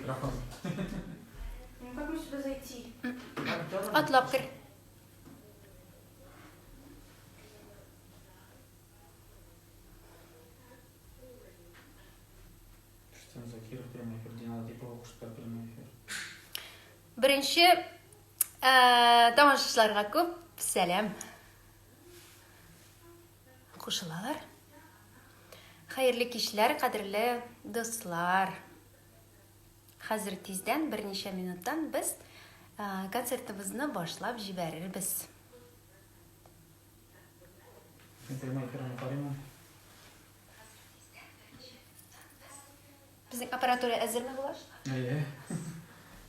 Микрофон. Ну как мне сюда зайти? Атлап кер. Что там за Киров прямой эфир? Дина Латипова кушып прямой эфир. Беренче э, тамашачыларга күп сәлам. Кушылалар. Хәерле кичләр, кадерле дуслар. Хәзер тиздән, берничә минуттан без концертыбызны башлап җибәрербез. Мин прямой эфирны карыйм. Безнең аппаратура әзерме була? Әйе.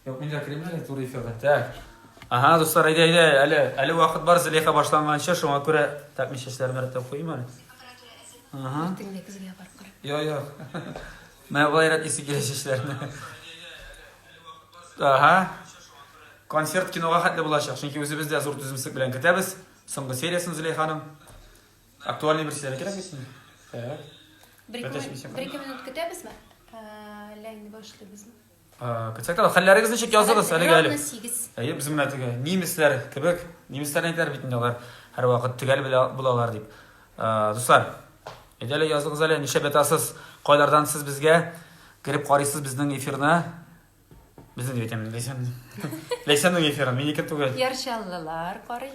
Юк, мин дә керим әле туры эфирга. Так. Ага, дуслар, әйдә, әйдә, әле, әле вакыт бар, Зөләйха башланганчы, шуңа күрә так мин чәчләремне рәтләп куйыйм әле. Ага. Иртәнгә көзгә барып кара. Юк, юк. Менә болай рәтлисе килә чәчләрне. Ага. Концерт кинога хәтле булачак, чөнки үзебез дә зур түземсезлек белән көтәбез. Соңгы сериясын Зөләйханың. Актуальный бер сөйләргә кирәк бит инде. Так. Бер-ике минут көтәбезме? Әллә инде башлыйбызмы? Көтсәк тә, хәлләрегез ничек языгыз әлегә әле? Ровно 8. Әйе, без менә теге немецләр кебек, немецләр әйтәләр бит инде алар һәрвакыт төгәл булалар дип. Дуслар, әйдә әле языгыз әле, нишләп ятасыз, кайлардан сез безгә кереп карыйсыз безнең эфирны? Безнең дип әйтәм, Ләйсән. Ләйсәннең эфирын, минеке түгел. Яр Чаллылар карый.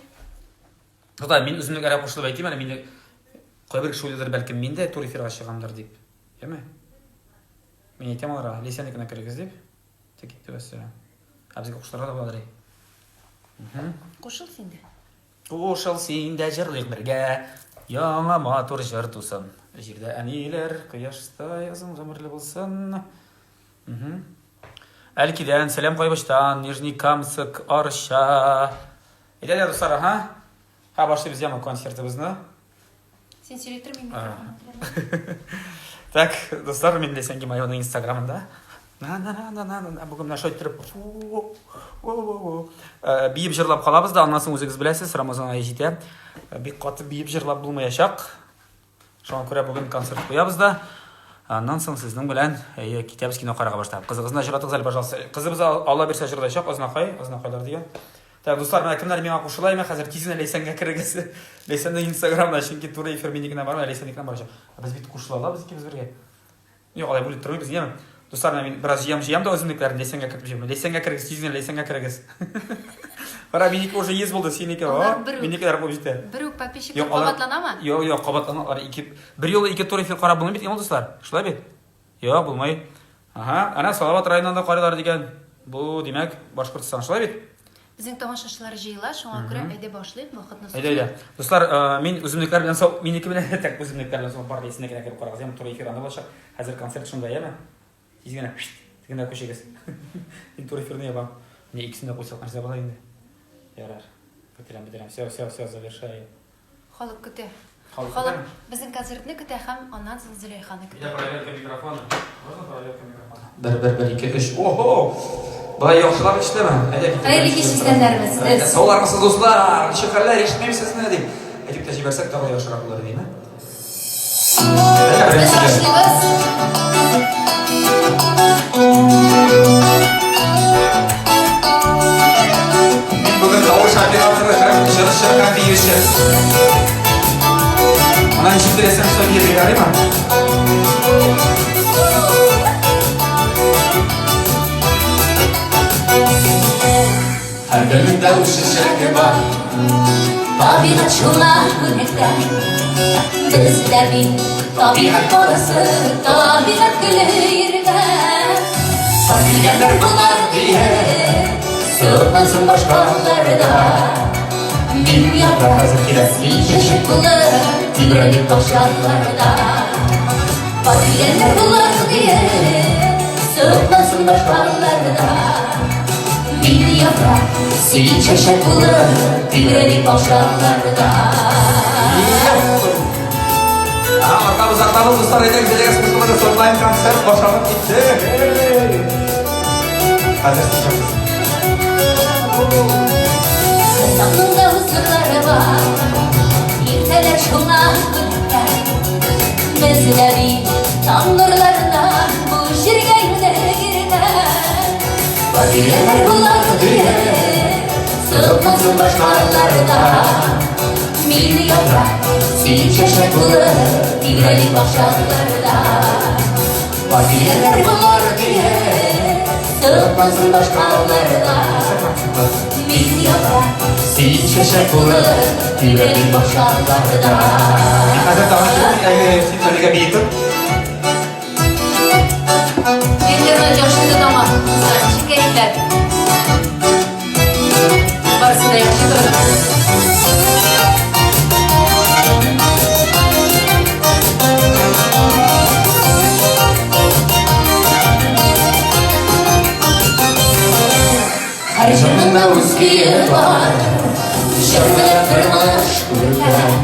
Тукта, мин үземнең әле кушылып әйтим әле, мине кайбер кеше уйлыйдыр, бәлкем мин дә тур эфирга чыгамдыр дип. Яме? Мин әйтәм аларга, Ләйсәннекенә керегез дип. Тик китте вәссәлам. Ә безгә кушылырга да буладыр. Кушыл син дә. Кушыл син дә җырлыйк бергә. Яңа матур җыр тусын. Җирдә әниләр, кояшта язын гомерле булсын. Әлкидән, сәлам Кайбычтан, Нижнекамск, Арча. Әйдә, әйдә, дуслар, аһа. Һа, башлыйбыз яңа концертыбызны. Син сөйли тор, мин микрофон. Так, дуслар, мин Ләйсән Гимаевның инстаграмында. На на на на на на бүген менә шулай иттереп э, биеп җырлап калабыз да, аннан соң үзегез беләсез, Рамазан ае җитә. Э, бик каты биеп җырлап булмаячак. Шуңа күрә бүген концерт куябыз да. Аннан соң сезнең белән әйе, китәбез кино карарга башлап. Кызыгызны җырлатыгыз әле, пожалуйста. Кызыбыз Алла бирсә җырлаячак, Азнакай, Азнакайлар дигән. Так, дуслар, менә кемнәр миңа кушыла, әмма хәзер тиз генә Ләйсәнгә керегез. Ләйсәннең Инстаграмына, чөнки туры эфир минекенә бармый, Ләйсәннекенә барачак. Ә без бит кушыла алабыз икебез бергә. Юк, алай бүлеп тормыйбыз, яме. Дуслар, менә мин бераз җыям, җыям да үземнекеләрне Ләйсәнгә кертеп җибәрәм. Ләйсәнгә керегез, тиз генә Ләйсәнгә керегез. Кара, минеке уже 100 булды, синеке, о, минекеләр куып җитә. Бер үк подписчиклар кабатланамы? Юк, юк, кабатлана, алар ике, бер юлы ике тур эфир карап булмый бит, инде, дуслар. Шулай бит? Юк, булмый. Ага, әнә Салават районыннан да карыйлар дигән. Бу, димәк, Башкортстан, шулай бит? Безнең тамашачылар җыела, шуңа күрә әйдә башлыйк, вакытны Әйдә, әйдә. Дуслар, э, мин үземнекләр белән сау, минеке белән так үземнекләр белән сау бар исенә генә кереп карагыз. Яме туры эфир анда булачак. Хәзер концерт шунда, яме. Тиз генә, тегендә күчегез. Мин туры эфирны ябам. Менә икесен дә куйсак нәрсә була инде. Ярар. Бетерәм, бетерәм. Все, все, все, завершаю. Халык көтә. Халык безнең концертны көтә һәм аннан соң Зөләйханы көтә. Я проверка микрофона. Можно проверка микрофона? Бер, бер, бер, ике, өч. Охо! Болай яхшылап ишетәме? Әйдә китик. Хәерле кич, исәннәрмесез. Саулармысыз, дуслар? Ничек хәлләр? Ишетмим сезне дип. Әйтеп тә җибәрсәк, тагы яхшырак булыр димме? Без башлыйбыз. Мин бүген тавыш операторы һәм җырчы һәм биюче. Ана ничек теләсәң, шулай биергә ярыймы? Һәрбернең дә үз чәчәге бар. Табигать шуңа күнеккән. Без дә бит табигать баласы, табигать гөле йөргән. Дигәннәр болар диеп, Соклансын башкалар да. Мин яфрак, Хәзер килә. син чәчәк булып, тибрәлеп бакчаларда. Бар дигәннәр болар диеп, Соклансын башкалар да. Мин яфрак, син чәчәк булып, тибрәлеп бакчаларда. Ага, артабыз, артабыз, дуслар, әйдәгез, әйдәгез, кушылыгыз, онлайн концерт башланып китте. Хәзер сез Таңның да үз нурлары бар, Иртәләр шуңа күнеккән. Без дә бит таң нурларына бу җиргә индек иртә. Дигәннәр болар диеп, Сыкмасын башкаларда. Мин яфрак, син чәчәк булып, Тирәли бакчаларда. Бар дигәннәр болар диеп, Сыкмасын башкаларда. Мин яфрак, син чәчәк булып, Тирәли бакчаларда. Хәзер тагын килеп, син бергә биетеп. Венгерның яхшы тотама. Кызлар, ничек кәефләр? Барысы да яхшы торды. Һәр җырның да үз көе бар, Җыр белән тормыш күркәм.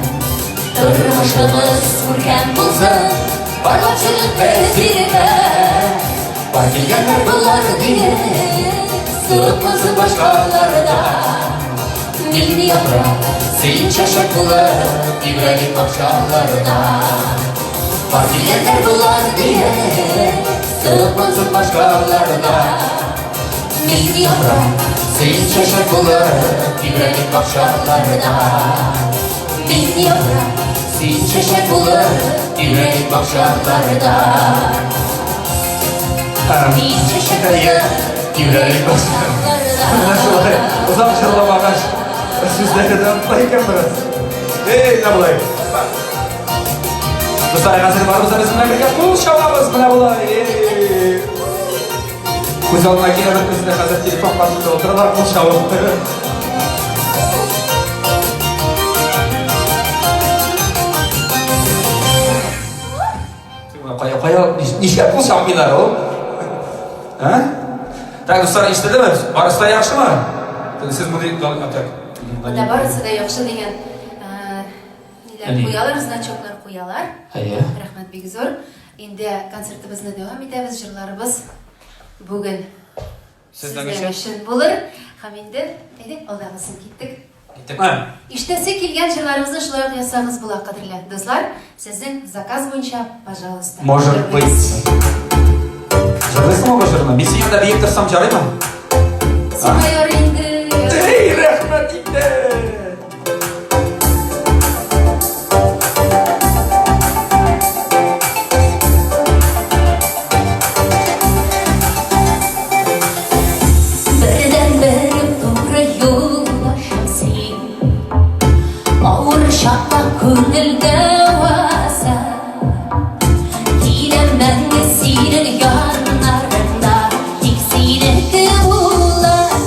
Тормышыбыз күркәм булсын, Барлык җырын без иркә. Бар дигәннәр болар диеп, Сыкмасын башкаларда. Мин яфрак, син чәчәк булып, Тибрәлик бакчаларда. Бар дигәннәр болар диеп, Сыкмасын башкаларда. Мин яфрак, син чәчәк булып, Тибрәлик бакчаларда. Мин яфрак, син чәчәк булып, Тибрәлик бакчаларда. Мин чәчәк булып, Тибрәлик бакчаларда. Менә шулай озак җырламагач, сүзләре дә онытыла икән бераз. Эй, менә болай. Дуслар, хәзер барыбыз да безнең белән бергә кул чабабыз, менә болай. Эй. Күз алдына килә бер дә хәзер телефон каршында утыралар, кул чабып. Кая, кая, нишләп кул чапмыйлар ул? А? Так, дуслар, ишетелдеме? Барысы да яхшымы? Сез моны так. Монда барысы да яхшы дигән ниләр Әни. куялар, значоклар куялар. Әйе. Рәхмәт бик зур. Инде концертыбызны дәвам итәбез, җырларыбыз бүген Сезнең сезнең өчен. өчен булыр. Һәм инде, әйдә, алдагысын киттек. Киттекме? Ишетәсе килгән җырларыгызны шулай ук язсагыз була, кадерле дуслар. Сезнең заказ буенча, пожалуйста. Может быть. Җырлыйсыңмы бу җырны? Мин синең янында биеп торсам ярыймы? Сиңа ярый инде. Эй, рәхмәт инде! Бердән-бер туры юлбашым син. Авыр чакта күңел дәвасы. Киләм мәңге синең яннарыңда, Тик синеке булып.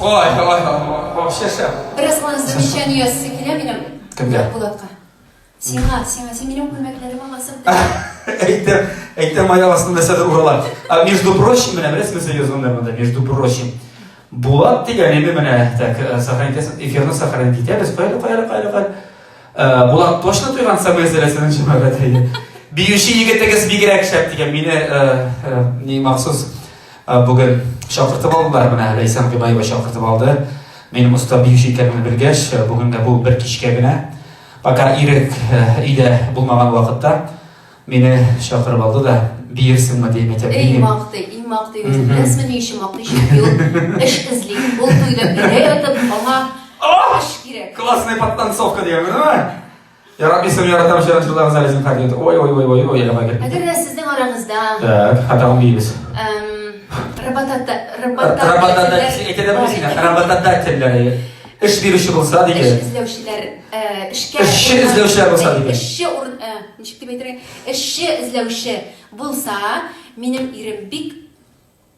Ой, ой, вообще шәп. Бераз гына замечание ясыйсы килә минем. Кемгә? Булатка. Сиңа, сиңа, син минем күлмәкләрем аласың. Әйтәм, әйтәм, аяк астында нәрсәдер урала. А между прочим, менә беләсезме, нәрсә язганнар монда, между прочим. Булат дигән инде менә, так, сохранить итәсең, эфирны сохранить итәбез. Кая, кая, кая, кая. Булат точно туйган самоизоляциянең җәмәгать әйе. Биюче егетегез бигрәк шәп дигән мине ни махсус бүген чакыртып алдылар. Менә Ләйсән Гыйбаева чакыртып алды. Минем оста биюче икәнемне белгәч, бүген дә бу бер кичкә генә. Пока Ирек өйдә булмаган вакытта мине чакырып алды да, биерсеңме дип әйтә. Эй, мактый, и мактый үзен. Беләсезме, ни өчен мактый? Чөнки ул эш эзли. Ул туйда өйдә ятып, аңа эш кирәк. Классная подтанцовка дигән, белдеңме? Яратмыйсың, яратам, җырын җырлагыз әле зинһар диде. Ой, ой, ой, ой, ой, әле кая Әгәр дә сезнең арагызда Так, хатагын биибез. Работодатель, әйтә дә белмисең, работодательләр. Эш бирүче булса диге. Эш эзләүчеләр, эшкә Эшче эзләүчеләр булса диге. Эшче урын, ничек дип әйтергә? Эшче эзләүче булса, минем ирем бик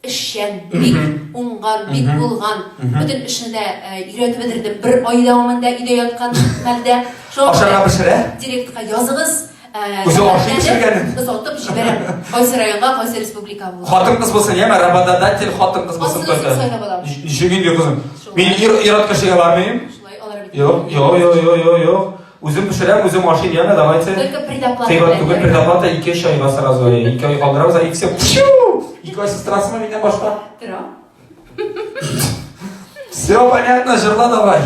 эшчән, бик уңган, бик булган. Бөтен эшне дә өйрәтеп бетердем. Бер ай дәвамында өйдә яткан мәлдә. Ашарга пешерә? Директка языгыз. Үзе ашый пешергәнен. Озатып җибәрәм. Кайсы районга, кайсы республика булсын. Хатын-кыз булсын, яме, работодатель хатын-кыз булсын только. Сайлап алам. Ничек инде кызым? Мин ир ир-ат кешегә бармыйм. Шулай алар бит. Юк, юк, юк, юк, юк, юк. Үзем пешерәм, үзем ашыйм, яме, давайте. Только предоплата. Кыйбат түгел, предоплата 2-3 айга сразу. 2 ай калдырабыз, и все. 2 айсыз торасыңмы миннән башка? Торам. Все понятно, җырла давай.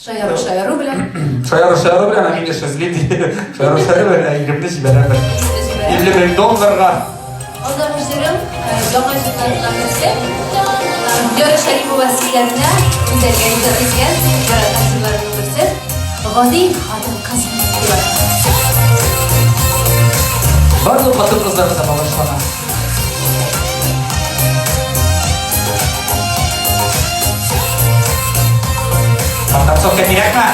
Шаяру шаяру белән. Шаяру шаяру белән, ә мин эш эзлим ди. Шаяру шаяру белән, иремне җибәрәм. 50 мең долларга. Алдагы җырым яңа җырларымнан берсе. Флера Шәрипова сүзләренә Гүзәлгә иҗат иткән яраткан җырларымның берсе. Гади хатын-кыз дип атала. Барлык хатын-кызларга да багышлана. Потанцовка кирәкме?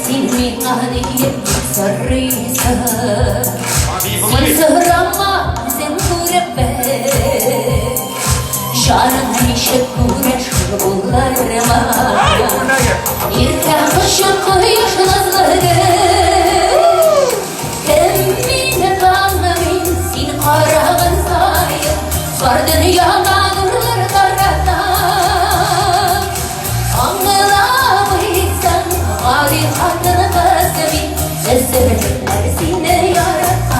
Син миңа диеп сорыйсың. Син сорама, үзең күреп бел. Жарың ничек күрә шул булырмы? Иртә кышын кояш назлы гөл. Кем мине танымый, син караган саен, бар дөньяга нурлар таратам. Аңламыйсың, гади хатын-кыз мин, өзелепләр сине яраткан.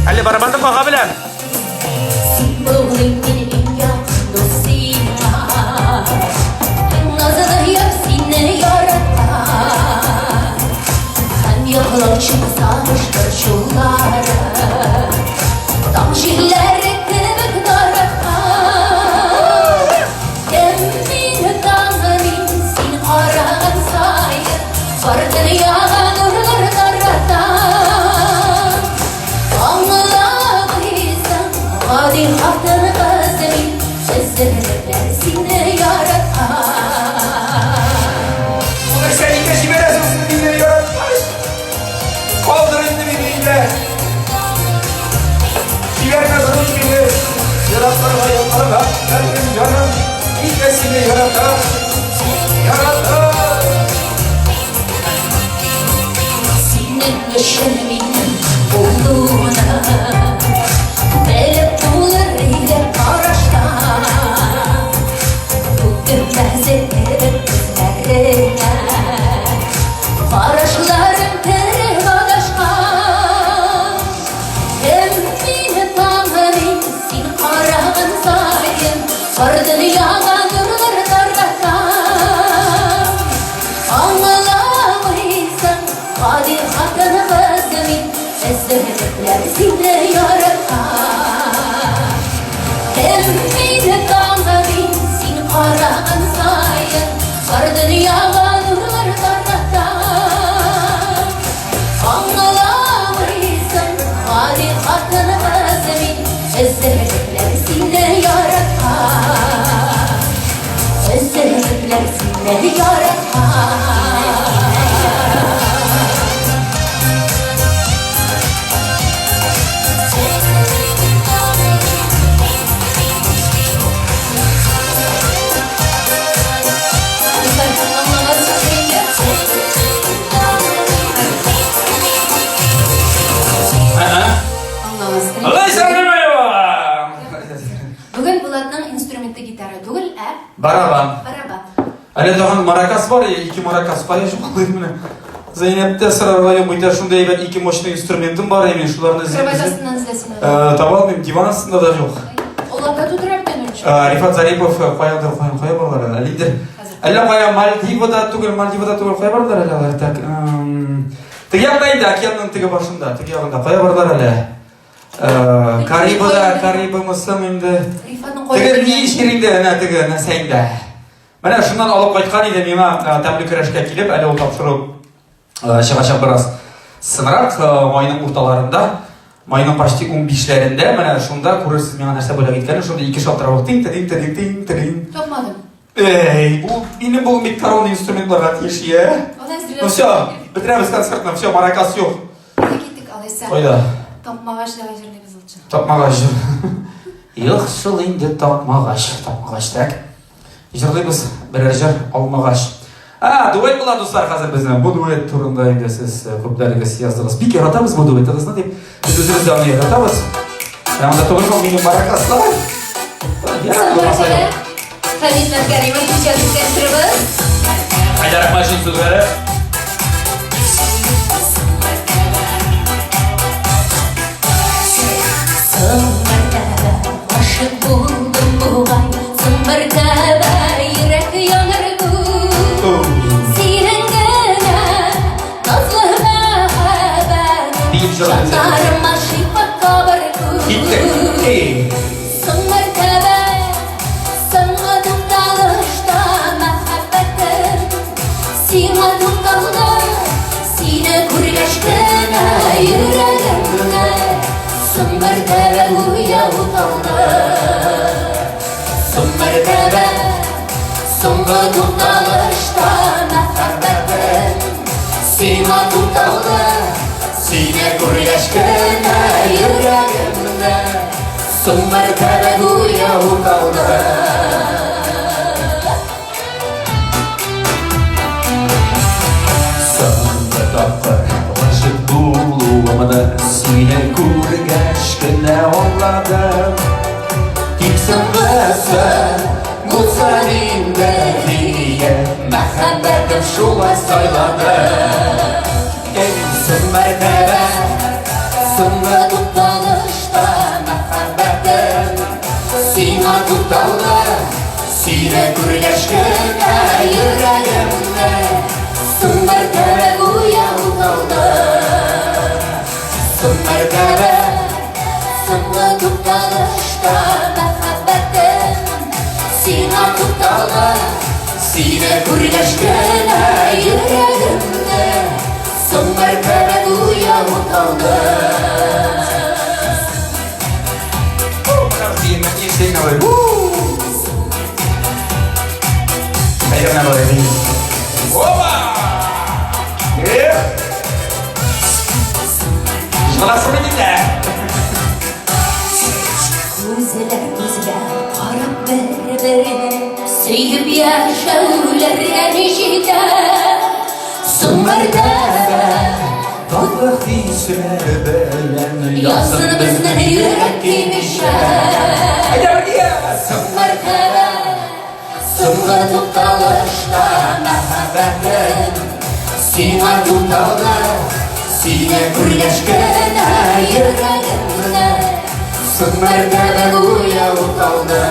Әле барабанда кага беләм. Син булдың минем иң якын дус сиңа. Иң назлы яр сине яраткан. Һәм яклаучы сагыш борчулары. Таң җилләре кебек тараткан. Кем мине танымый, син караган саен, бар дөньяга нурлар таратам. Аңламыйсың, гади хатын-кыз мин, өзелепләр сине яраткан. Нәрсә нигә җибәрәсең син мине яраткач? Калдыр инде мине өйдә. Җибәрмә берүк мине. Еракларга ятларга, бәлкем җаным, мин дә сине яратам. Яратам. Синең өчен минем булуны белеп булыр иде караштан. Күктем нәзек кебек күзләреңә, карашларың кереп адашкан. Кем мине танымый, син караган саен, бар дөньяга нурлар таратам. Аңламыйсың, гади хатын-кыз мин, өзелепләр сине яраткан. Кем мине танымый, син караган саен, бар дөньяга нурлар таратам. Аңламыйсың, гади хатын-кыз мин, өзелепләр сине яраткан. Өзелепләр сине яраткан. Барабан. Барабан. Әле тагын маракас бар, ике маракас кая югалый менә. Зәйнәптә сорарга юк бит, шундый әйбәт ике мощный инструментым бар, мин шуларны эзлим. Кровать астыннан эзләсен. Э, таба алмыйм, диван астында да юк. Оларда тутыра бит әле. Э, Рифат Зарипов э, каядыр, кая кая барлар әле? Лидер. Әллә кая Мальдивада түгел, Мальдивада түгел, кая бардылар әле алар? Так, теге якта инде, океанның теге башында, теге ягында кая бардылар әле? Э, Карибада, Карибымы соң инде? Теге ни җир инде, әнә теге нәрсә инде. Менә шуннан алып кайткан иде миңа э, тәмле көрәшкә килеп, әле ул тапшыру э, чыгачак бераз сынрак, майның урталарында, майның почти 15-ләрендә, менә шунда күрерсез миңа нәрсә бүләк иткәнен, шунда ике шалтыравык тиң тиң тиң тиң тиң. Тапмадым. Эй, бу минем бу бит коронный инструментларга тиеш, я. Ну все, бетерәбез концертны, все, маракас юк. Кайда киттек алайса? Кайда? Тапмагач давай җырлыйбыз лучше. Тапмагач. Юк шул инде тапмагач, тапмагач так. Җырлыйбыз берәр җыр алмагач. А, дуэт була, дуслар, хәзер безнең. Бу дуэт турында инде сез э, күпләрегез яздыгыз. Бик яратабыз бу дуэтыгызны дип. Без үзебез дә аны яратабыз. Ә анда түгел шул минем маракаслар. Хәмит Мәткәримов иҗат иткән җырыбыз. Айдар Ахмадшин сүзләре. Соң мәртәбә гашыйк булдым бугай, соң мәртәбә йөрәк яныр күк. Синең генә назлы мәхәббәт, Диеп җырлый. җаннарыма шифа табыр күк. Киттек. Эй. Соң мәртәбә, соңгы тукталышта мәхәббәтем Сиңа тукталды, сине күргәч кенә йөрәгемдә Соң мәртәбә уяу калды. Соң мәртәбә, соңгы тукталышта мәхәббәтем Сиңа тукталды, сине күргәч кенә йөрәгемдә Соң мәртәбә уяу калды. Соңгы тапкыр гашыйк булуымны сине күргәч кенә аңладым. Тик соңгысы булсын инде диеп, мәхәббәтем шулай сайлады. Эй, соң мәртәбә, соңгы тукталышта мәхәббәтем сиңа тукталды. Сине күргәч кенә йөрәгемдә соң мәртәбә уяу калды. Соң мәртәбә, соңгы тукталышта мәхәббәтем сиңа тукталды. Сине күргәч кенә йөрәгемдә соң мәртәбә уяу калды. Күзләр күзгә карап бер-берен сөеп яшәүләргә ни җитә? Соң мәртәбә Татлы хисләр белән язсын безнең йөрәк килешә. Соң мәртәбә, соңгы тукталышта мәхәббәтем сиңа тукталды. Сине күргәч кенә йөрәгемдә соң мәртәбә уяу калды.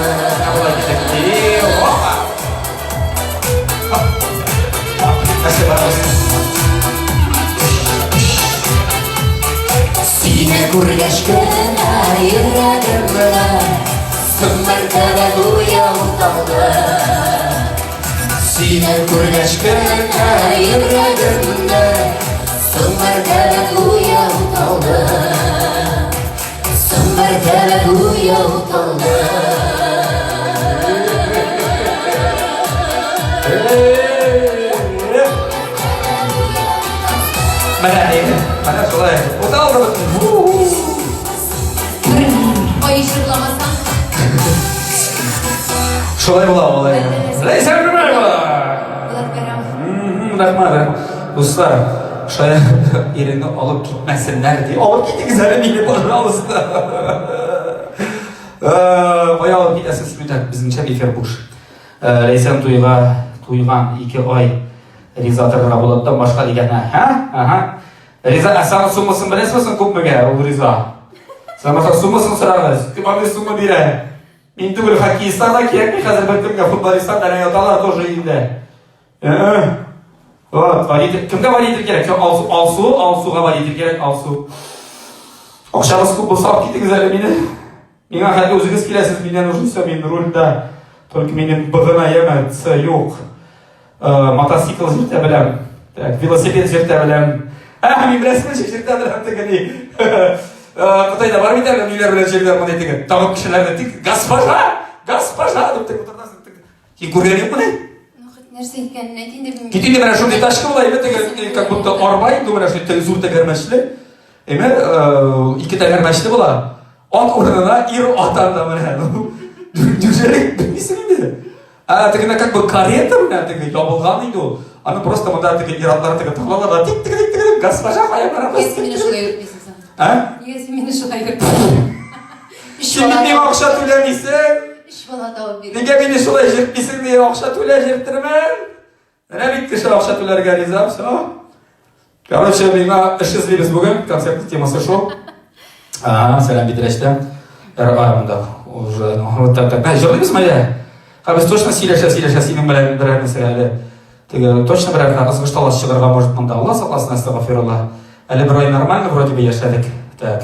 Сине күргәч кенә йөрәгемдә соң мәртәбә уяу калды. Сине күргәч кенә йөрәгемдә соң мәртәбә уяу калды. Соң мәртәбә уяу калды. Менә менә шулай. Уталды бөтен. Ай җырламасаң. Шулай була ул. Ләйсән Гомәрова. Булат Бәйрәмов. Рәхмәт, рәхмәт. Дуслар, шая иреңне алып китмәсеннәр ди. Алып китегез әле мине, пожалуйста. Кая алып китәсез? Так, безнеңчә эфир буш. Ләйсән туйга туйган 2 ай риза торырга Булаттан башка дигән. Һә? Ага. Риза, ә сагын суммасын беләсезме соң күпмегә ул риза? Син башка суммасын сорагыз. Кем андый сумма бирә? Мин түгел, хоккеистлар да кирәкми хәзер беркемгә, футболистлар да яталар тоже инде. Вот, водитель. Кемгә водитель кирәк? Алсу, Алсу, Алсуга водитель кирәк, Алсу. Акчагыз күп булса, алып китегез әле мине. Миңа хәтта үзегез киләсез, миннән уже все, мин рульдә. Только минем Б гына яме, С юк. Мотоцикл йөртә беләм. Так, велосипед йөртә беләм. Ә, мин беләсезме, ничек йөртә беләм теге ни. Кытайда бар бит әле, ниләр белән җирләр мондый теге. Тагып кешеләрне тик госпожа, госпожа дип тик утыртасың. Син күргән юкмы ни? Ну, хоть нәрсә икәнен әйт инде. Кит инде менә шундый тачка була, әйме теге, как будто арба инде менә шундый зур тәгәрмәчле. Әйме, ике тәгәрмәчле була. Ат урынына ир ат анда менә. Неужели белмисең инде? Ә тегенә как бы карета менә теге ябылган инде ул. Аны просто монда теге ир-атлар теге тыгылалар да тик тик тик тик госпожа кая барабыз. Нигә син мине шулай йөртмисең соң? Ә? Нигә син мине шулай йөртмисең? Син бит миңа акча түләмисең. Өч бала табып бир. Нигә мине шулай җиртмисең ди, акча түлә җирттермәм. Менә бит кеше акча түләргә риза, все. Короче, миңа эш эзлибез бүген, концерт темасы шул. Ага, сәлам Питрәчтә. РА монда уже, ну, вот так, так. Җырлыйбызмы әле? Ха, без точно сөйләшә, сөйләшә синең белән берәр нәрсә әле. Теге точно берәр ызгыш талаш чыгарга может монда. Алла сакласын, әстәгъфирулла. Әле бер ай нормально вроде бы яшәдек. Так.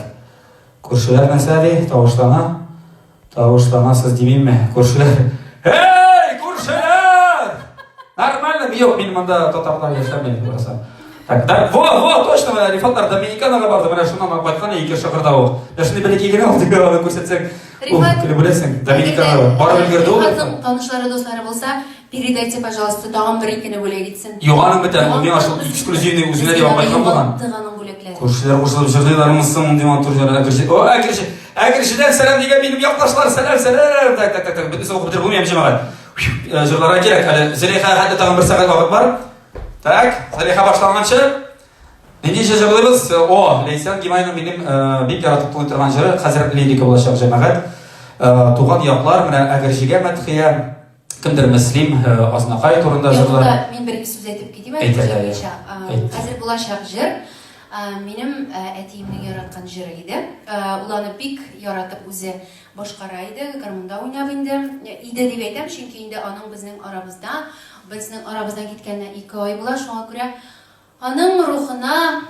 Күршеләр нәрсә ди? Тавышлана. Тавышланасыз димимме? Күршеләр. Эй, күршеләр! Нормально, юк, мин монда татарлар яшәми, булса. Так, да, во, во, точно, менә Рифатлар Доминиканага барды, менә шуннан алып кайткан ике шыгырда ук. Менә шундый бәләкәй генә ул дип аны күрсәтсәң, Рифат, көлеп үләсең. Доминиканага барып өлгерде ул. Рифатның танышлары, дуслары булса, Передайте, пожалуйста, тагын бер икене бүләк итсен. Юк, аның бит әле, миңа шул эксклюзивный үзенә дип алып кайткан булган. Югалтты аның бүләкләрен. Күршеләр кушылып җырлыйлармы соң мондый матур җыр? Әгерҗе, о, Әгерҗе, Әгерҗедән сәлам дигән минем якташлар, сәлам, сәлам. Так, так, так, так, бөтенесен укып бетереп булмый, җәмәгать. Җырларга кирәк, әле Зөләйха хәтта тагын бер сәгать вакыт бар. Так, Зөләйха башланганчы нинди җыр җырлыйбыз? О, Ләйсән Гимаевның минем бик яратып тыңлый торган җыры, хәзер лирика булачак, җәмәгать. Туган яклар, менә Әгерҗегә мәдхия. Кемдер Мөслим, Азнакай турында җырлар. Юк, мин бер-ике сүз әйтеп китим әле. Әйт әле. Хәзер булачак җыр минем әтиемнең яраткан җыры иде. Ул аны бик яратып үзе башкара иде, гармунда уйнап инде. Иде дип әйтәм, чөнки инде аның безнең арабызда, безнең арабыздан киткәненә 2 ай була, шуңа күрә аның рухына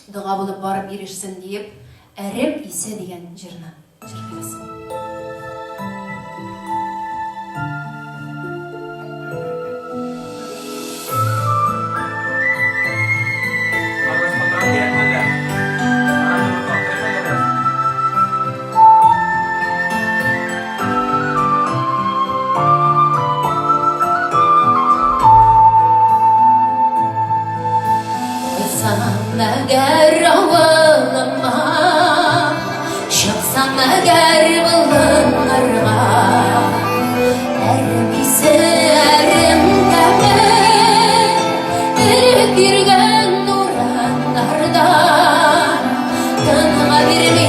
Дога булып барып ирешсен диеп, Әрем исе дигән җырны җырлыйбыз. Кайтсам әгәр авылыма, чыксам әгәр болыннарга, әрем исе, әрем тәме, эреп йөргән урамнарда, тынга бирми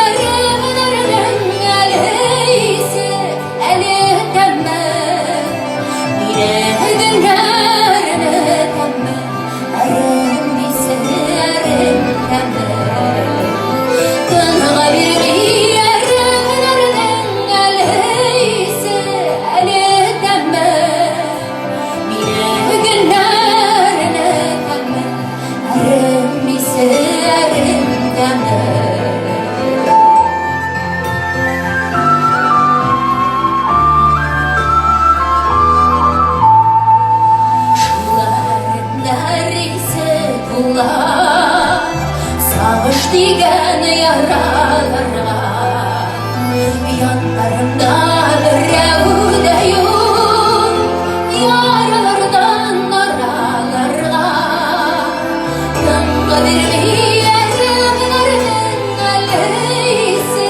әремнәрнең әле исе, әле тәме, мине гөлләрне тәме. Әрем исе, әрем тәме. Тынга бирми әремнәрнең әле исе, әле тәме. Мине гөлләрне тәме. Әрем исе, әрем тәме. Шулар исе тула, сагыш дигән яраларга. Яннарымда берәү дә юк, яралардан араларга. Тынгы бирми әремнәрнең әле исе,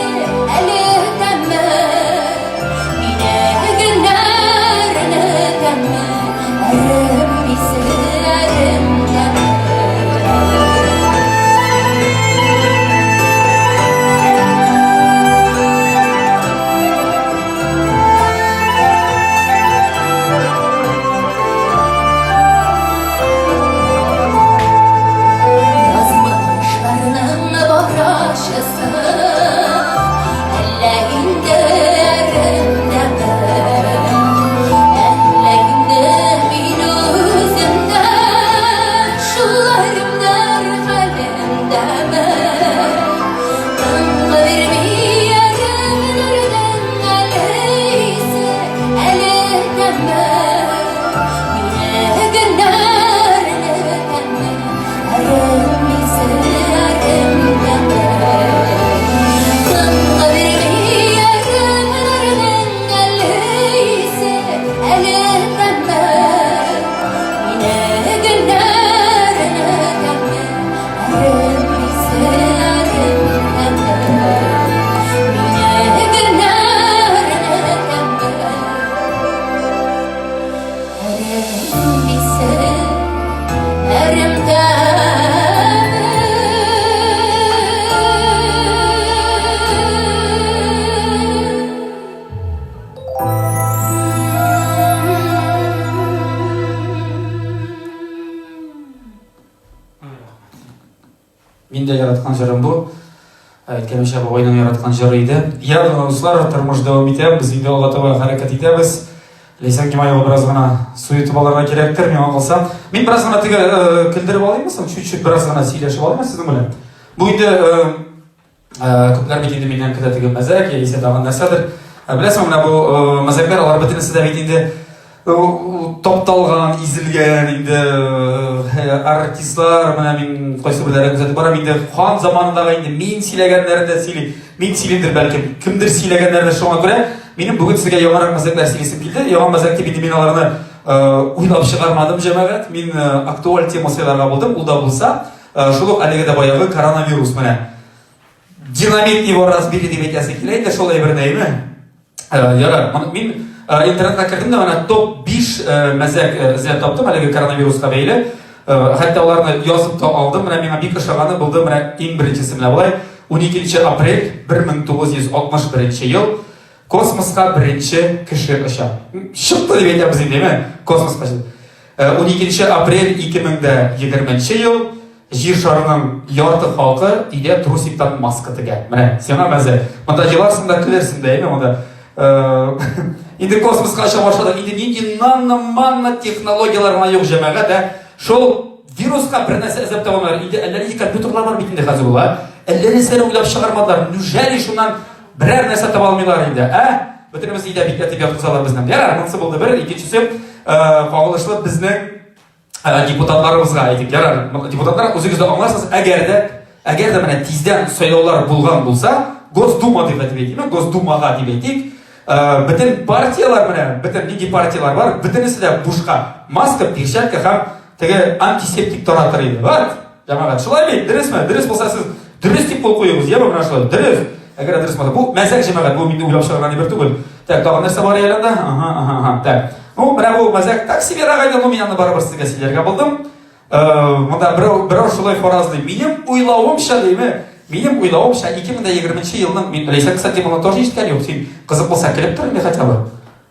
әле тәме. Мине гөлләрне тәме, әрем исе, әрем тәме. яраткан җырым бу. Әйткәнемчә, бабайның яраткан җыры иде. Я, дуслар, тормыш дәвам итә, без инде алга таба хәрәкәт итәбез. Ләйсән Гимаева бераз гына суетып алырга кирәктер, миңа калса. Мин бераз гына теге көлдереп алыйммы соң? Чуть-чуть бераз гына сөйләшеп алыйммы сезнең белән? Бу инде күпләр бит инде миннән көтә теге мәзәк яисә тагын нәрсәдер. Беләсеңме, менә бу мәзәкләр алар бөтенесе дә бит инде Топталган, изелгән инде артистлар, менә мин кайсы берләрен күзәтеп барам инде хан заманындагы инде мин сөйләгәннәрен дә сөйли. Мин сөйлимдер бәлкем, кемдер сөйләгәннәрен дә шуңа күрә минем бүген сезгә яңарак мәзәкләр сөйлисем килде. Яңа мәзәк дип инде мин аларны уйлап чыгармадым, җәмәгать. Мин актуаль тема сайларга булдым. Ул да булса, шул ук әлеге дә баягы коронавирус менә. Динамит его разбили дип әйтәсе килә инде шул әйберне, әйме? Ярар, мин интернетка кердем дә менә топ 5 мәзәк эзләп таптым әлеге коронавируска бәйле. Хәтта аларны язып та алдым. Менә миңа бик ошаганы булды. Менә иң беренчесе менә болай. 12 апрель 1961 ел космоска беренче кеше оча. Чыкты дип әйтәбез инде, әйме? Космоска. 12 апрель 2020 ел Җир шарының ярты халкы өйдә трусиктан маска тегә. Менә сиңа мәзәк. Монда еларсың да, көлерсең дә, әйме монда. Инде космоска оча башладык. Инде нинди нано-манно технологияләр гына юк җәмәгать, ә? Шул вируска бер нәрсә эзләп таба алмыйлар. Инде әллә нинди компьютерлар бар бит инде хәзер ул, ә? Әллә нәрсәләр уйлап чыгармадылар. Нүжәли шуннан берәр нәрсә таба алмыйлар инде, ә? Бөтенебез өйдә бикләтеп яткызалар безне. Ярар, монысы булды бер, икенчесе, кагылышлы безнең депутатларыбызга әйтик, ярар, депутатлар үзегез дә аңларсыз, әгәр дә, әгәр дә менә тиздән сайлаулар булган булса, Госдума дип әйтеп әйтик, Госдумага дип әйтик, бөтен партияләр менә, бөтен нинди партияләр бар, бөтенесе дә бушка маска, перчатка һәм теге антисептик таратыр иде. Вот, җәмәгать, шулай бит, дөресме? Дөрес булса сез дөрес дип кул куегыз, яме менә шулай, дөрес. Әгәр дөрес булса, бу мәзәк җәмәгать, бу мин уйлап чыгарган әйбер түгел. Так, тагын нәрсә бар әле анда? Ага, ага, ага. Так. Ну, менә бу мәзәк так себе рәгәйдә, ну мин аны барыбер сезгә сөйләргә булдым. Монда берәү берәү шулай фаразлый. Минем уйлавымча димме? Минем уйлавымча 2020 елның мин Ләйсән, кстати, моны тоже ишеткән юк. Син кызык булса килеп тор инде хотя бы.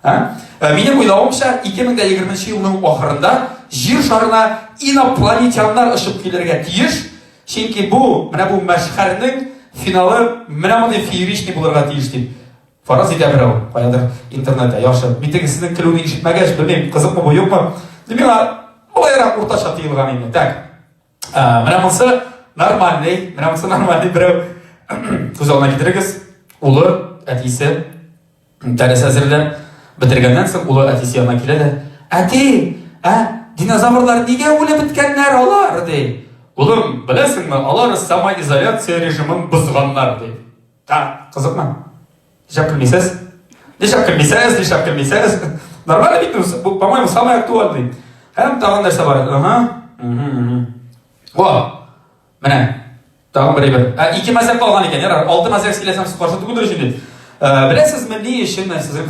А? Минем уйлавымча 2020 елның ахырында җир шарына инопланетяннар очып килергә тиеш. Чөнки бу, менә бу мәшхәрнең финалы менә мондый фееричный булырга тиеш дип. Фараз итә берәү, каядыр интернетта. Яхшы. Мин теге сезнең көлүне ишетмәгәч, белмим, кызыкмы бу, юкмы. Миңа болайрак уртача тоелган инде. Так. Менә монысы нормальный, менә монысы нормальный берәү. Күз алдына китерегез. Улы, әтисе дәрес әзерләп бетергәннән соң улы әтисе янына килә дә, "Әти, ә динозаврлар нигә үлеп беткәннәр алар?" ди. Улым, беләсеңме, алар самоизоляция режимын бозганнар, ди. Так, кызыкмы? Нишләп көлмисез? Нишләп көлмисез? Нишләп көлмисез? Нормально бит, бу, по-моему, самый актуальный. Һәм тагын нәрсә бар? Ага. О! Менә. Тагын бер әйбер. Ә, ике мәзәк калган икән. Ярар, алты мәзәк сөйләсәм, сез каршы түгелдер өчен дип. Беләсезме, ни өчен мен сезнең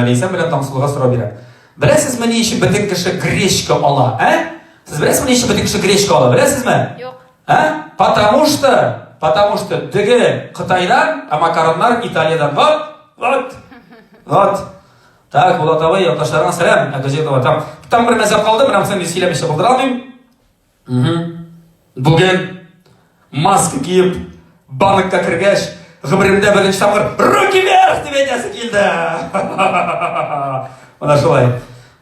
Ләйсән белән Таңсылуга сорау бирәм. Беләсезме, ни өчен бөтен кеше гречка ала, ә? Сез беләсезме, ни өчен бөтен кеше гречка ала? Беләсезме? Юк. Ә? Потому что, потому что дөге Кытайдан, а макароннар Италиядән. Вот, вот, вот. Так, Булат абый, якташларыңа сәлам. Әгәҗетова. Там, там бер нәрсә калды, менә монысын мин сөйләмичә булдыра алмыйм. Бүген маска киеп банкка кергәч, гомеремдә беренче тапкыр руки вверх дип әйтәсе килде. Менә шулай.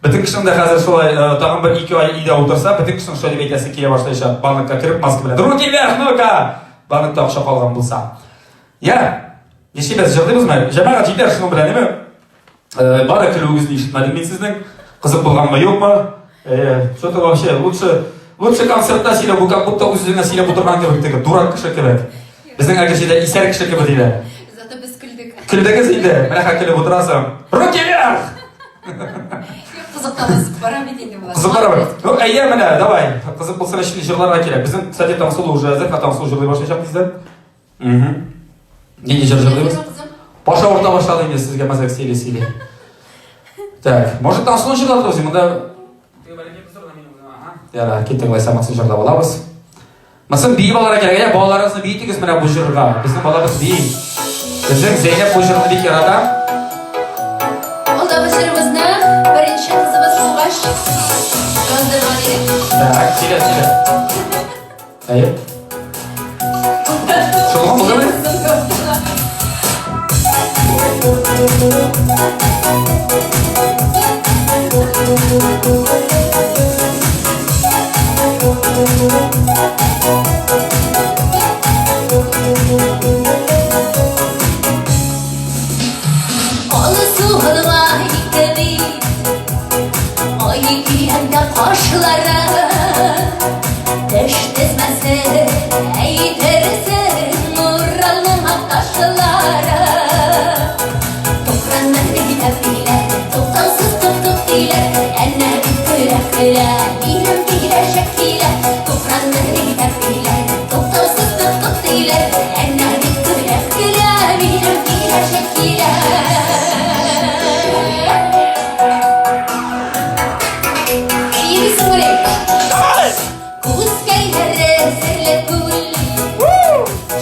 Бөтен кешенең дә хәзер шулай, тагын бер ике ай өйдә утырса, бөтен кешенең шулай дип әйтәсе килә башлаячак. Банкка кереп, маска белән. Руки вверх, ну-ка! Банкта акча калган булса. Я, нишлибез, җырлыйбызмы? Җәмәгать җитәр шуның белән, әйме? Бары көлүегезне ишетмәдем мин сезнең. Кызык булганмы, юкмы? Что-то вообще лучше, лучше концертта сөйләү, бу как будто үз-үзеңә сөйләп утырган кебек теге, дурак кеше кебек. Безнең әкәчедә исәр кеше кебек диләр. Зато без көлдек. Көлдегез инде, менә хәл көлеп утырасың. Руки вверх! Кызык та кызып бара бит инде болар. Кызык бара бит. Ну, әйе, менә, давай. Кызык булсын өчен җырларга кирәк. Безнең, кстати, Таңсылу уже әзер, Таңсылу җырлый башлаячак тиздән. Угу. Нинди җыр җырлыйбыз? Баш авырта башлады инде сезгә мәзәк сөйли-сөйли. Так, может, Таңсылу җырлатырбыз, монда Ярар, киттек, алайса монысын җырлап алабыз. Монысын биеп алырга кирәк, әйдә, балаларыгызны биетегез менә бу җырга. Безнең балабыз бии. Безнең Зәйнәп бу җырны бик ярата. Алдагы җырыбызны беренче кызыбыз тугач яздырган идек. Так, сөйлә, сөйлә. Әйе. Алсу алма ике бит, Ай киемдә кашлары, Теш тезмәсе әйтерсең Уралның ак ташлары. Тукранны әйдәп диләр, Туктаусыз тук-тук диләр, Әнә бит көлә-көлә, Минем киләчәк килә. Тукранны әйдәп диләр, Туктаусыз тук-тук диләр, Әнә бит көлә-көлә, Минем киләчәк килә. Күзкәйләре серле күл,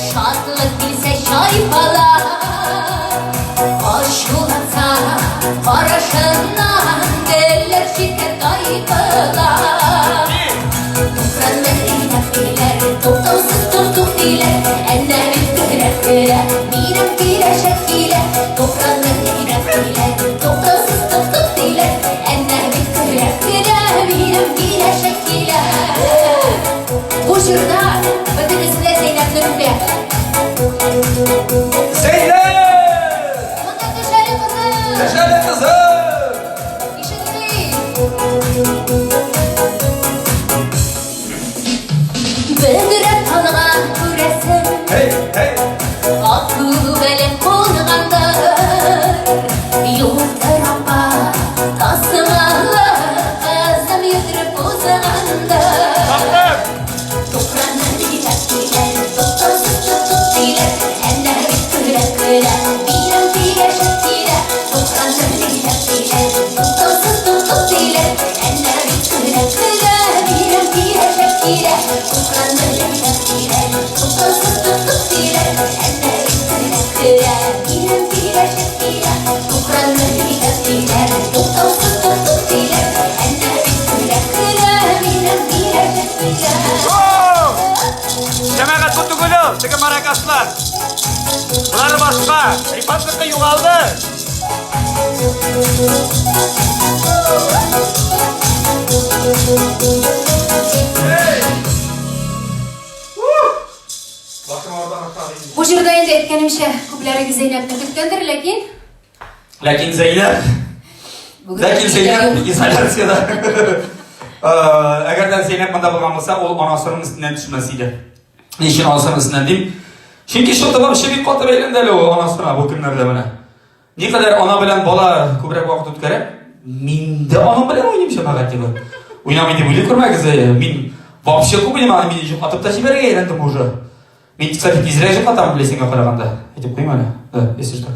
Шатлык килсә чайпала, Ачуланса карашыннан Телләр читкә тайпыла. Тукранны әйдәп диләр, Туктаусыз тук-тук диләр, Әнә бит көлә көлә, Минем киләчәк килә. Тукранны әйдәп диләр, Туктаусыз тук-тук диләр, Әнә бит көлә көлә, Минем киләчәк килә. Бу җырда бөтенесе дә Зәйнәпне үбә. Зәйнәп! Монда төш әле, кызым! Төш әле, кызым! Ишетми! Бөдрә талган күрәсең. Һей, һей! Ак күбәләк кунгандыр. Юктыр апа, тасымалы кызым йөгереп узгандыр. Таптым! Тукранны диләр, диләр, туктаусыз тук-тук диләр. Әнә бит көлә, көлә, минем киләчәк килә. Тукранны диләр, диләр, туктаусыз тук-тук диләр. Әнә бит көлә, көлә, минем киләчәк килә. Тукранны диләр, диләр, туктаусыз тук-тук диләр. Әнә бит көлә, көлә, минем киләчәк килә. Тукранны диләр, диләр, туктаусыз тук-тук диләр. Әнә бит көлә, көлә, минем киләчәк килә. Җәмәгать бу түгел ул, теге маракаслар. Болары башка. Рифатныкы югалды. Бу җырда инде әйткәнемчә, күпләрегез Зәйнәпне көткәндер, ләкин Ләкин Зәйнәп, бүген ләкин өйдә Зәйнәп юк. изоляциядә. Әгәр дә Зәйнәп монда булган булса, ул анасының өстеннән төшмәс иде. Ни өчен анасының өстеннән дим? Чөнки шул вообще бик каты бәйләнде әле ул анасына бу көннәрдә менә. Никадәр ана белән бала күбрәк вакыт үткәрә, мин дә аның белән уйныйм җәмәгать дип. Уйнамый дип уйлый күрмәгез, мин вообще күп уйныйм, аны мин йоклатып та җибәрергә өйрәндем уже. Мин, кстати, тизрәк йоклатам беләсеңгә караганда. Әйтеп куйыйм әле. Да, если что.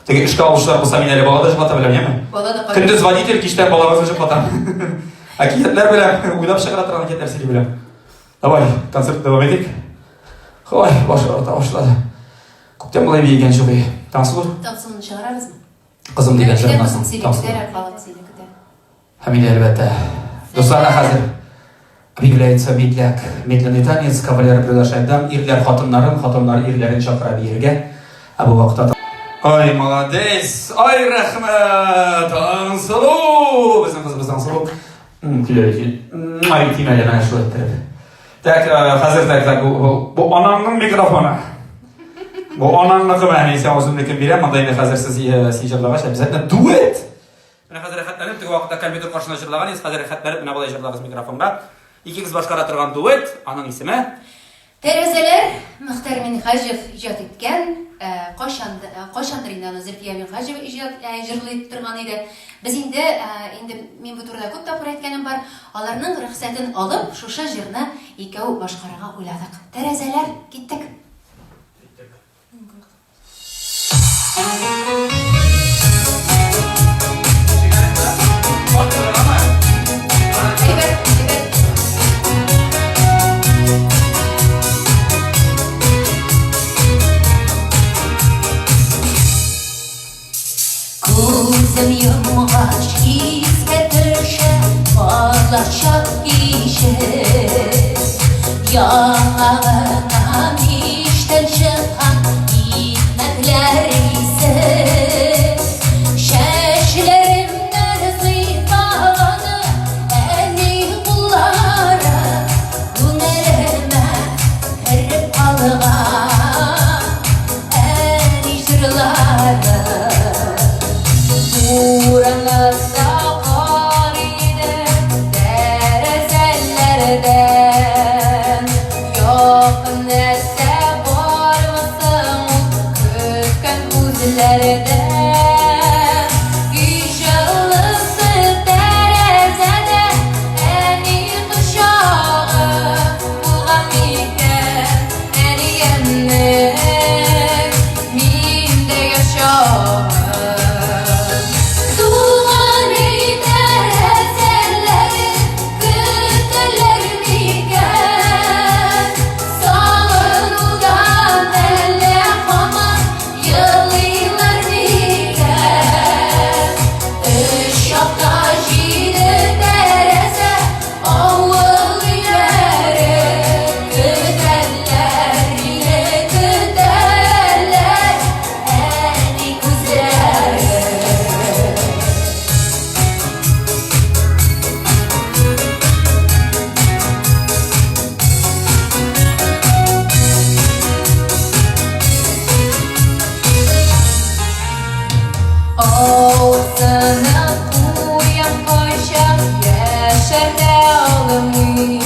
Теге эшкә алучылар булса, мин әле бала да йоклата беләм, яме? Бала да карый. Көндез водитель, кичтән балагызны йоклатам. Әкиятләр беләм, уйлап чыгара торган әкиятләр сөйли беләм. Давай, концерт дәвам итик. Ой, баш авырта башлады. Күптән болай биегән юк иде. Таңсылу? Таңсылуны чыгарабызмы? Кызым дигән җырыннан Кызым соң. сине Таңсылу. көтә, халык сине көтә. Һәм инде, әлбәттә, дуслар, ә хәзер объявляется медляк. Медленный танец, кавалеры приглашает дам, ирләр хатыннарын, хатыннар ирләрен чакыра биергә. Ә бу вакытта Ай, молодец! Ай, рәхмәт! Таңсылу! Безнең кызыбыз Таңсылу. Килә, килә. Ай, тимәле менә шулай иттереп. Так, хәзер так, так, бу, анаңның микрофоны. Бу анаңныкы менә мин сиңа үземнекен бирәм, монда инде хәзер сез син җырлагач, обязательно дуэт. Менә хәзер рәхәтләнеп, теге вакытта компьютер каршында җырлаган идегез, хәзер рәхәтләнеп менә болай җырлагыз микрофонга. Икегез башкара торган дуэт, аның исеме Тәрәзәләр Мөхтәр Минһаҗев иҗат иткән, кайчан, кайчандыр инде аны Зөлфия Минһаҗева иҗат, җырлый торган иде. Без инде, инде мин бу турыда күп тапкыр әйткәнем бар, аларның рөхсәтен алып, шушы җырны икәү башкарырга уйладык. Тәрәзәләр, киттек! Әйбәт, әйбәт. Күзем йомгач искә төшә балачак киче. Яңа гына мичтән чыккан икмәкләр исе. Тәрәзәләрдә Өй җылысы тәрәзәдә Әни кочагы булган микән Әниемнең миндә яшәве. Туган өй тәрәзәләре көтәләр микән? Сагынудан әллә һаман елыйлар микән? Өч якта җиде тәрәзә, авыл өйләре көтәләр мине, көтәләр әни күзләре. Авызына куям кайчак яшәртә алмыйм.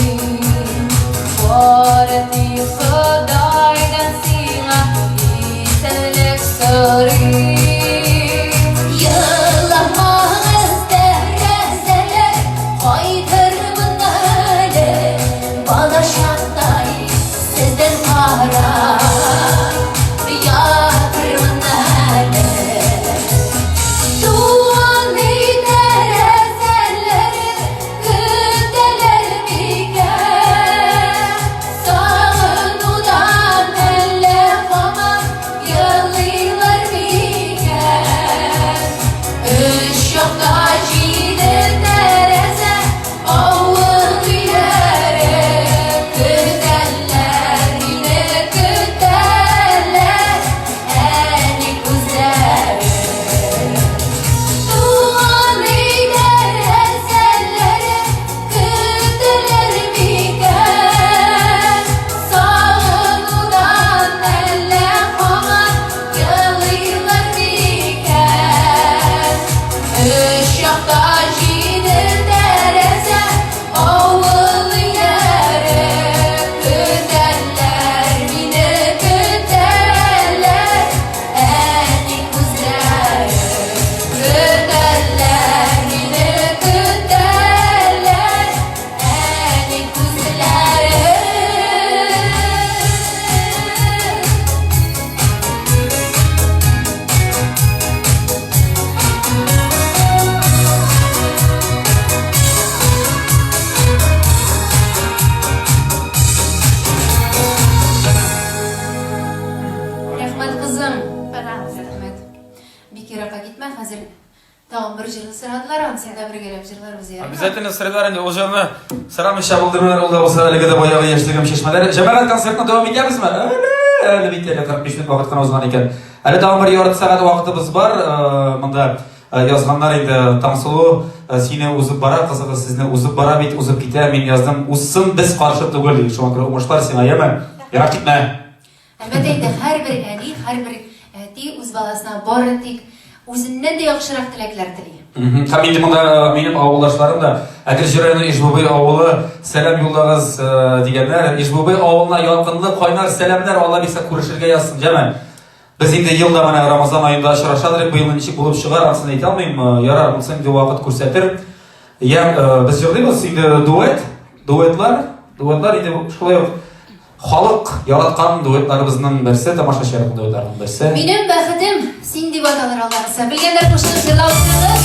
Бары тик Ходайдан сиңа исәнлек сорыйм. Еламагыз, тәрәзәләр, кайтырмын әле бала чактай сездән карап ятырмын әле. Туган өй тәрәзәләре көтәләр микән? Сагынудан әллә һаман елыйлар микән? Өч якта җиде тәрәзә, авыл өйләре көтәләр мине, көтәләр әни күзләре. Туган өй тәрәзәләре көтәләр микән? Сагынудан әллә һаман елыйлар микән? Өч якта җиде тәрәзә, авыл өйләре көтәләр мине, көтәләр әни күзләре. Көтәләр мине, көтәләр әни күзләре. Рәхмәт, кызым. Пожалуйста. Рәхмәт. Бик еракка китмә, хәзер тагын бер җырны сорадылар, анысын да бергәләп җырларбыз, ярыймы? Обязательно сорыйлар инде, ул җырны сорамыйча булдырмыйлар, ул да булса әлеге дә баягы яшьлегем чишмәләре. Җәмәгать концертны дәвам итәбезме? Әле, әле бит әле 45 минут вакыт кына узган икән. Әле тагын бер ярты сәгать вакытыбыз бар. Монда язганнар инде Таңсылу сине узып бара, кызыгыз сезне узып бара бит, узып китә. Мин яздым, узсын, без каршы түгел. Шуңа күрә уңышлар сиңа, яме? Ерак китмә. Әлбәттә инде, һәрбер әни, һәрбер әти үз баласына бары тик үзеннән дә яхшырак теләкләр тели. Һәм инде монда минем авылдашларым да Әгерҗе районы Ижбубый авылы сәлам юллагыз дигәннәр. Ижбубый авылына ялкынлы кайнар сәламнәр, Алла бирсә күрешергә язсын, җәмә. Без инде ел да менә Рамазан аенда очрашадыр, быел ничек булып чыгар, анысын әйтә алмыйм. Ярар, монысы инде вакыт күрсәтер. Я, без җырлыйбыз инде дуэт, дуэтлар, дуэтлар инде шулай ук халык яраткан дуэтларыбызның берсе, тамашачы яраткан дуэтларның берсе. Минем бәхетем син дип аталыр Алла кылса. Белгәннәр кушылып җырлап утырыгыз.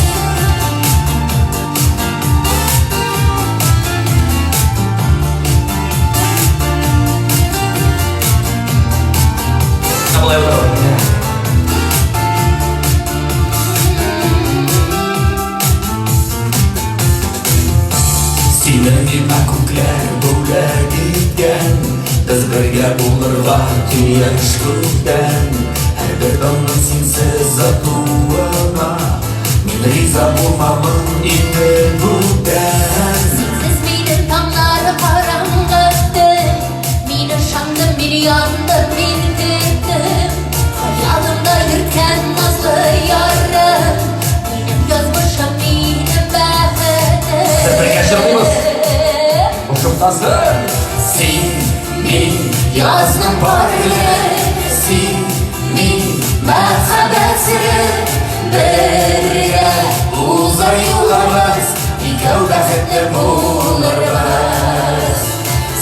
Болай утырабыз. Сине миңа күкләр бүләк иткән, Без бергә булырга тиеш күптән. Һәрбер таңның синсез атуына Мин риза булмамын инде бүтән. Синсез минем таңнар караңгы төн. Мин ышандым, мин яндым, мин көттем. Хыялымда йөрткән назлы ярым. Минем язмышым, минем бәхетем. Бергә җырлыйбыз. Кушымтасы. Син, мин, язның парлы, Син, мин, мәхәббәт. Бергә узар юлыбыз, икәү бәхетле булырбыз.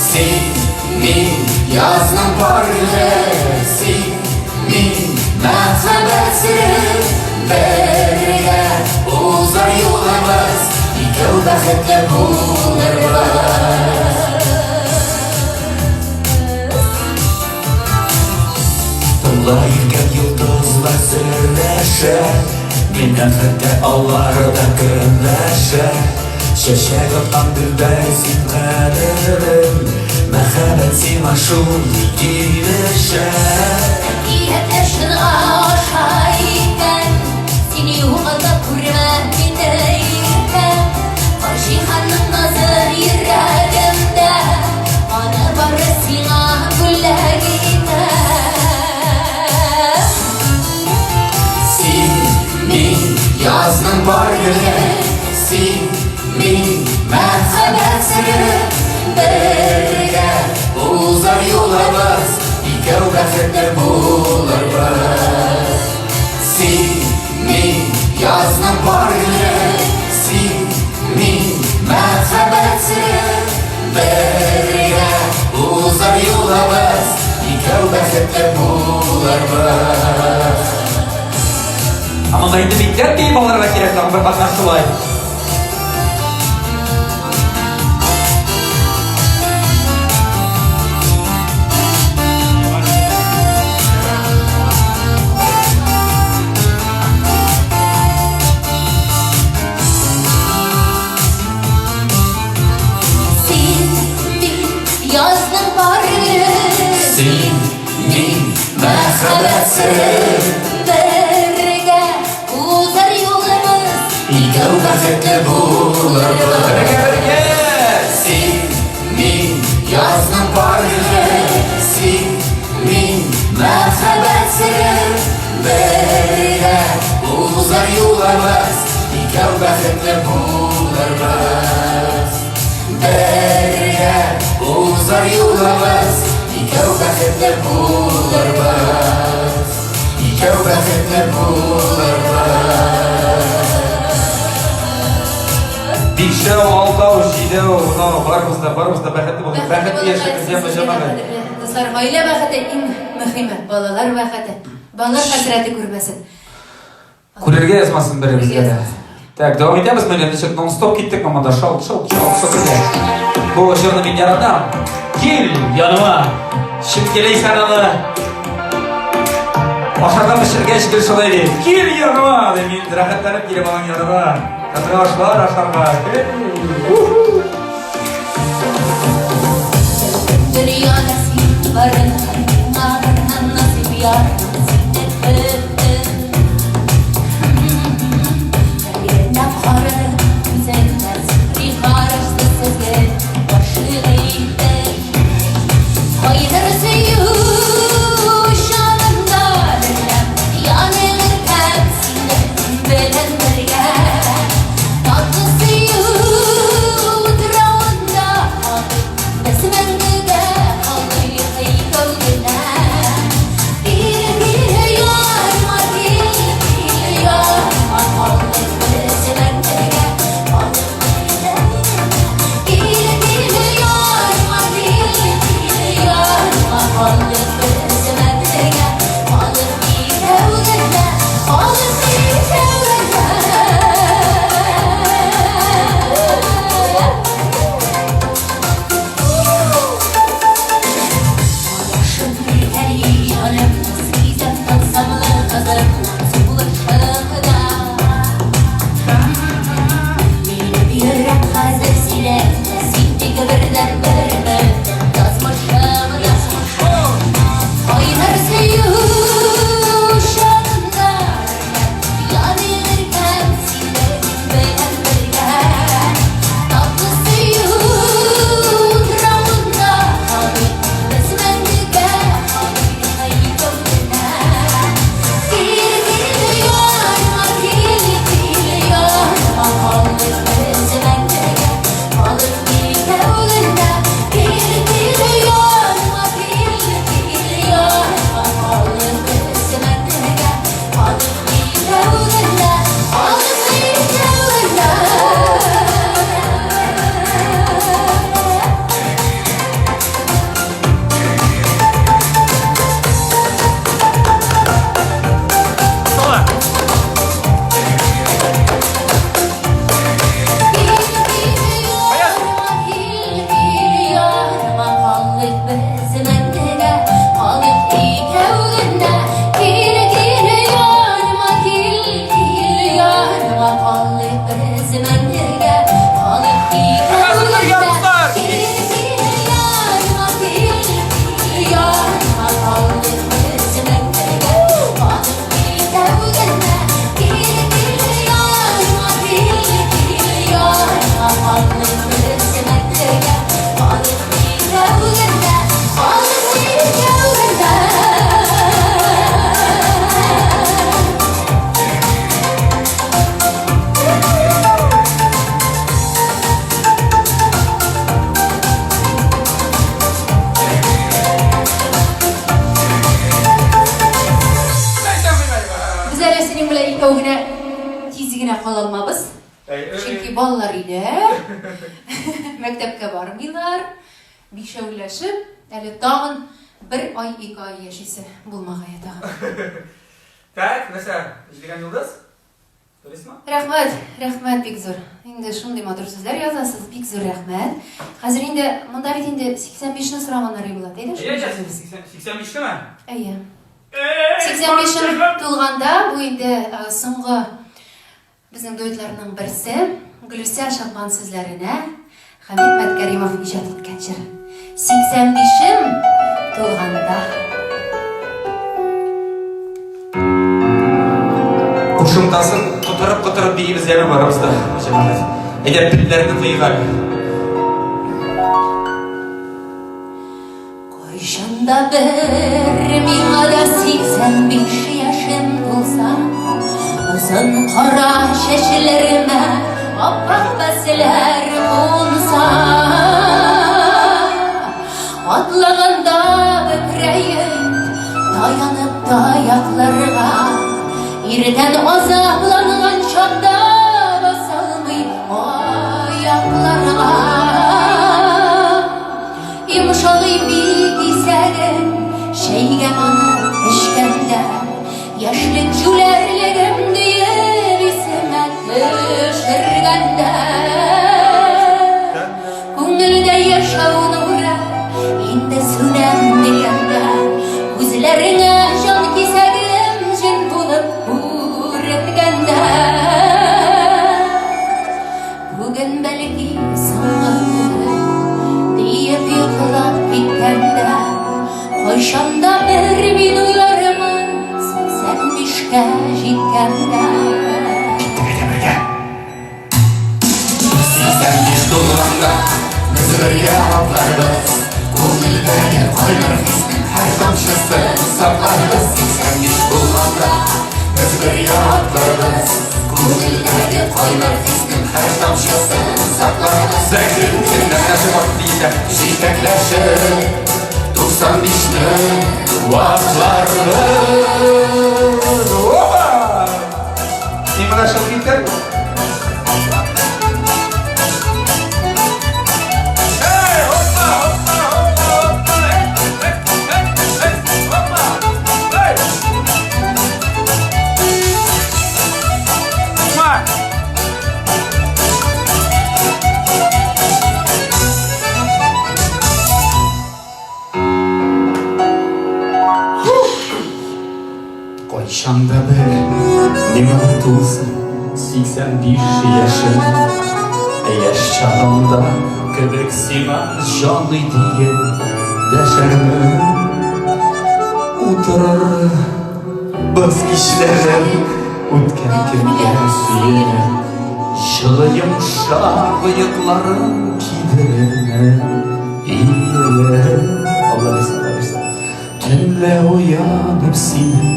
Син, мин, язның пар гөле, син, мин, мәхәббәт сере. Бергә узар юлыбыз, икәү бәхетле булырбыз. Тыңла, иркәм, йолдызлар серләшә, Миннән хәтта алар да көнләшә. Чәчәк аткан гөлдәй син кадерлем, Мәхәббәт сиңа шундый килешә. Әкиятләр чынга аша икән, Син югында күрмә мине иркәм. Фаҗиганның назы йөрәгемдә, Аны бары сиңа бүләк итәм. Син, мин, язның бар гөле, Син, мин, мәхәббәт сере. Бергә узар юлыбыз, икәү бәхетле булырбыз. Син, мин, язның бар гөле, Син, мин, мәхәббәт сере. Бергә узар юлыбыз, икәү бәхетле булырбыз. Ә монда инде биктән киеп алырга кирәк тагын бер катнаш шулай. Син, мин, язның бар гөле. Син, мин, мәхәббәт сере. Бергә узар юлыбыз, Икәү бәхетле булырбыз. Бергә, бергә! Син, мин, язның бар гөле. Син, мин, мәхәббәт сере. Бергә узар юлыбыз, икәү бәхетле булырбыз. Бергә узар юлыбыз, икәү бәхетле булырбыз. Икәү бәхетле булырбыз. Бишәү, алтау, җидәү, унау, барыбыз да, барыбыз да бәхетле булыйк. Бәхетле яшәгез, яме җәмәгать. Дуслар, гаилә бәхете иң мөһиме, балалар бәхете. Балалар хәсрәте күрмәсен. Күрергә язмасын беребезгә дә. Так, дәвам итәбез менә ничек нон-стоп киттек монда. Шалт, шалт, шалт, шалт. Бу җырны мин яратам. Кил яныма. Чөнки Ләйсән аны ашарга пешергәч гел шулай ди. Кил яныма, ди. Мин рәхәтләнеп килеп аның янына. Хәзер ашлар ашарга. Дөньяда син барын, миңа гына насыйп яр, сине көттем. Хәеренә кары, үзеңнән сихри карашты сезгә гашыйк иттем. Кайнар сөю җанымда дөрләп, янык иркәм синең белән бергә. Татлы сөю утравында калдык, без мәңгегә калдык икәү генә. Кил, кил. Без әле синең белән икәү генә тиз генә кала алмабыз. Чөнки балалар өйдә, мәктәпкә бармыйлар. Бишәүләшеп, әле тагын бер ай, ике ай яшисе булмагае тагын. Так, нәрсә, җидегән йолдыз? Дөресме? Рәхмәт, рәхмәт бик зур. Инде шундый матур сүзләр язасыз, бик зур рәхмәт. Хәзер инде монда бит инде 85-не сораганнар Айбулат, әйдә шуны Әйе, язабыз. 85-неме? Әйе. 85-ем тулганда, бу инде соңгы безнең дуэтларның берсе, Гөлүсә Шахман сүзләренә Хәмит Мәткәримов иҗат иткән җыр. 85-ем тулганда. Кушымтасын котырып-котырып биибез яме барыбыз да, җәмәгать. Әйдә, телләрне тыйык әле. Кайчан да бер миңа да 85 яшем тулса, озын кара чәчләремә ап-ак бәсләр кунса, атлаганда бөкрәеп, таянып таякларга, иртән азапланган чакта басалмый аякларга. Йомшак ипи кисәген чәйгә манып эчкәндә, Яшьлек җүләрлегем диеп исемә төшергәндә, Күңелдә яшәү нуры инде сүнәм дигәндә, Күзләреңә җан кисәгем җен булып күренгәндә. Бүген бәлки соңгы көн диеп йоклап киткәндә, Кайчан да бер мин уйлармын 85-кә җиткәндә. Киттек әйдә бергә. 85 тулганда без бергә атларбыз, Күңелдәге кайнар хиснең һәр тамчысын сакларбыз. 85 булганда без бергә атларбыз, Күңелдәге кайнар хиснең һәр тамчысын сакларбыз. Җитәкләшеп 95-не вакларбыз. Опа! Син менә шул киттең. Кайчан да бер миңа тулсын 85 яшем, Яшь чагымда кебек сиңа җаный диеп дәшәрмен. Утырыр без кичләрен үткән көнгә сөенеп, Җылы йомшак оекларын кидерермен иелеп. Алла бирсә, Алла бирсә. Төнлә уянып синең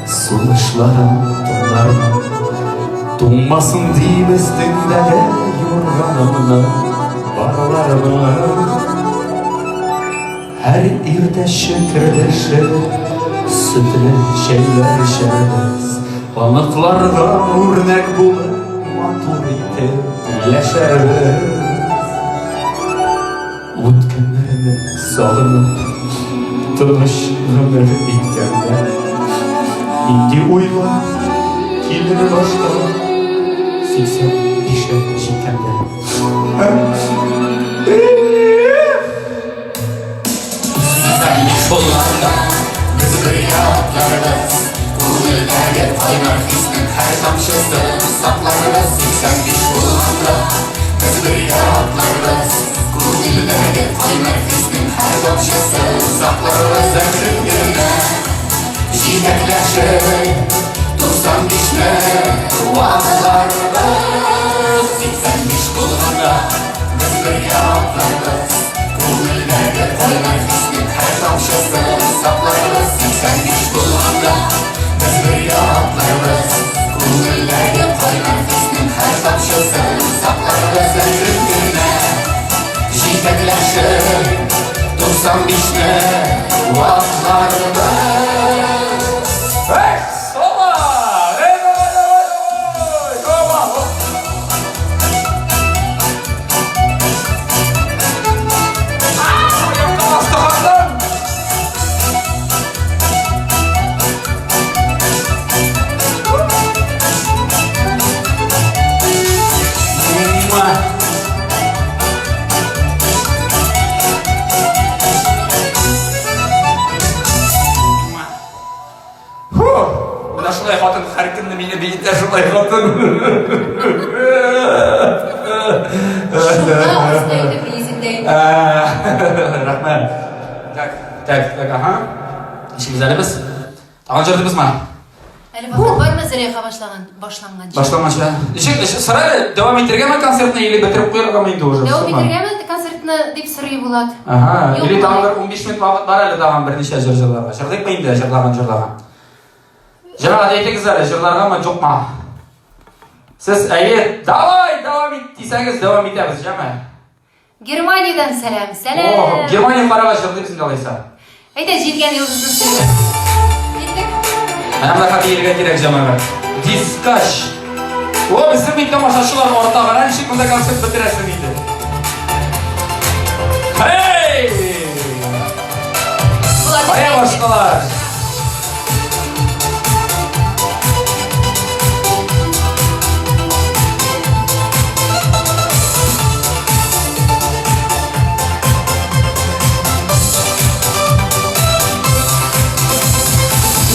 сулышларың тыңлармын. Туңмасын дип өстеңдәге юрганымны барлармын. Һәр иртә чөкердәшеп сөтле чәйләр эчәрбез. Оныкларга үрнәк булып матур итеп яшәрбез. Үткәннәрне сагынып, тыныч гомер иткәндә, нинди уйлар килер башка 85-е җиткәндә. 85 булганда без бергә атларбыз, Күңелдәге кайнар хиснең һәр тамчысын сакларбыз. 85 булганда без бергә атларбыз, Күңелдәге кайнар хиснең һәр тамчысын сакларбыз. Әкрен генә җитәкләшеп 95-не вакларбыз. 85 булганда без бергә атларбыз, Күңелдәге кайнар хиснең һәр тамчысын сакларбыз. 85 булганда без бергә атларбыз, Күңелдәге кайнар хиснең һәр тамчысын сакларбыз. Әкрен генә җитәкләшеп 95-не вакларбыз. Эй, соло! Һәр көнне мине биетә шулай хатын. Шунда оста итеп бийисең дә инде. Рәхмәт. Так, так, так, ага. Ничек әле без? Тагын җырлыйбызмы? Әле вакыт бармы Зөләйха башлаган, башланганчы? Башламанчы. Ничек, ничек, сора әле, дәвам итәргәме концертны или бетереп куяргамы инде уже? Дәвам итәргәме концертны дип сорый Булат. Ага, Юк, или тагын малай. бер 15 минут вакыт бар әле тагын берничә җыр җырларга. Җырлыйкмы инде җырлаган җырлаган? Җырга әйтегез әле, җырларгамы, юкмы? Сез әйе, давай, дәвам ит дисәгез, дәвам итәбез, җәме? Германиядән сәлам, О, сәлам. Германия карагач җырлыйбыз инде алайса. Әйдә, җилгән йолдызны сөйлә. Киттек. Менә монда биергә кирәк, җәмәгать. Дискач. О, безнең бит тамашачылар арта гына, ничек монда концерт бетерәсең инде. Hey! Булат, Кая башкалар?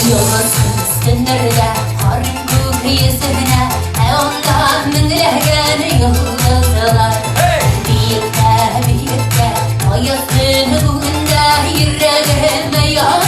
Йолдызсыз төннәрдә карыйм күк йөзенә, ә анда меңләгән йолдызлар. Биектә, биектә, аяз төн күгендә йөрәгем яна.